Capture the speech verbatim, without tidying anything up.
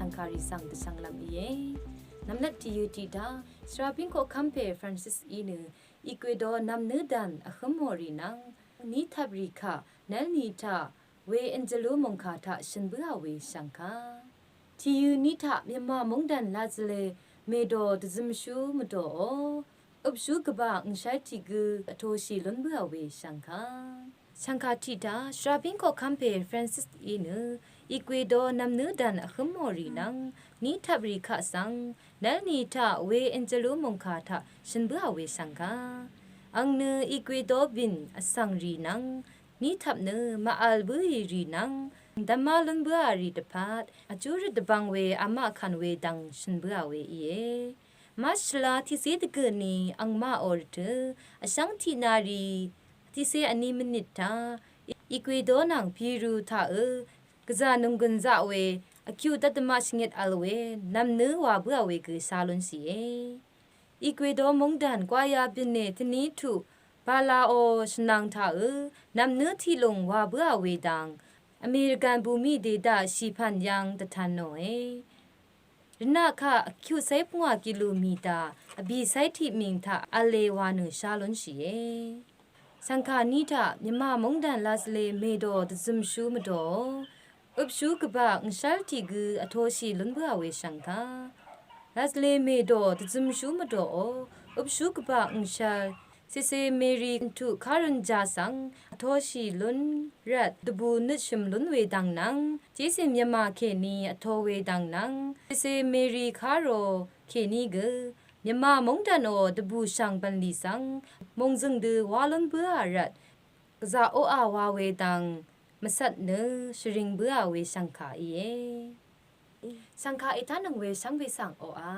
shv̀ngkàrì svng dvshvnglv́m íe. Nvmlat tìyø tiqdaq, shvrabíng koqkv́m pè Francis í nø, Ecuador nvmnǿ dv̀n vhǿmò rì nvng, ní tvprì kaq, nv́lni taq, we Angelou mòngkà taq shø̀n bǿà we shv̀ngkà. Tìyø ní taq Myanmar móngdàn laqzvle mèdò dvzømshú mvdòò, øpshú gvbà ngshv́r tiq gø vtoshì lún bǿà we shv̀ngkà. Shv̀ngkà tiqdaq, shvrabíng koqkv́m pè Francis í nø, Ecuador nvmnǿ dv̀n vhǿmò rì nvng, ní tvprì kaq svng, nv́lni taq we Angelou mòngkà taq shø̀n bǿà we shv̀ngkà. Àng nø Ecuador bìn vsvng rì nvng, ní tvp nø màvl bǿì rì nvng, dvmá lún bǿà rì dvpvt, vjú røt dvbvng we vmaq kvn we dvng shø̀n bǿà we íe. Mashvla tiqcé dvgø̀ni angmaqò rvtø, vshv́ng tiqnarì, tiqcé vní mvnit taq, Ecuador nvng Peru taqø, gvzà nònggùn zaq we, vkyuq dvtdvmaq shvngit vl we, nv̀mnǿ wà bǿà we gø shá lúnshìe. Ecuador móngdàn gwaya bìnè tvní tuq, balaò shvnang taqø, nv̀mnǿ tiqlùng wà bǿà we dang, American bùmí dèdaq shìpv̀n yv́ng dvtv̄nòe. Rvnaq kaq vkyuq cé pungwà kilu mì daq, vbì cé tiq mìng taq v̄le wa nø shá lúnshìe. Shv̀ngkà ní taq Myanmar móngdàn laqzvle mèdò dvzømshú mvdòò, øpshú gvbà ngshv́r tiq gø vtoshì lún bǿà we shv̀ngkà. Laqzvle mèdò dvzømshú mvdòò, øpshú gvbà ngshv́r, Sese Mary tuq kárøn ja svng, vtoshì lún rvt, dvbù nøtshø̀m lún we dv̀ng nvng, Jésìn Myanmar kèní vto we dv̀ng nvng, Sese Mary kárò kèní gø, Myanmar móngdànò dvbù shv̀ng bv̀nlì svng, mòngzø̀ng dø wá lún bǿà rvt, gvzà oqà wa we dv̀ng, mvcvt nø shvring bǿà we shv̀ngkà íe. Shv̀ngkà ètánøng we shvngbe svng oqà.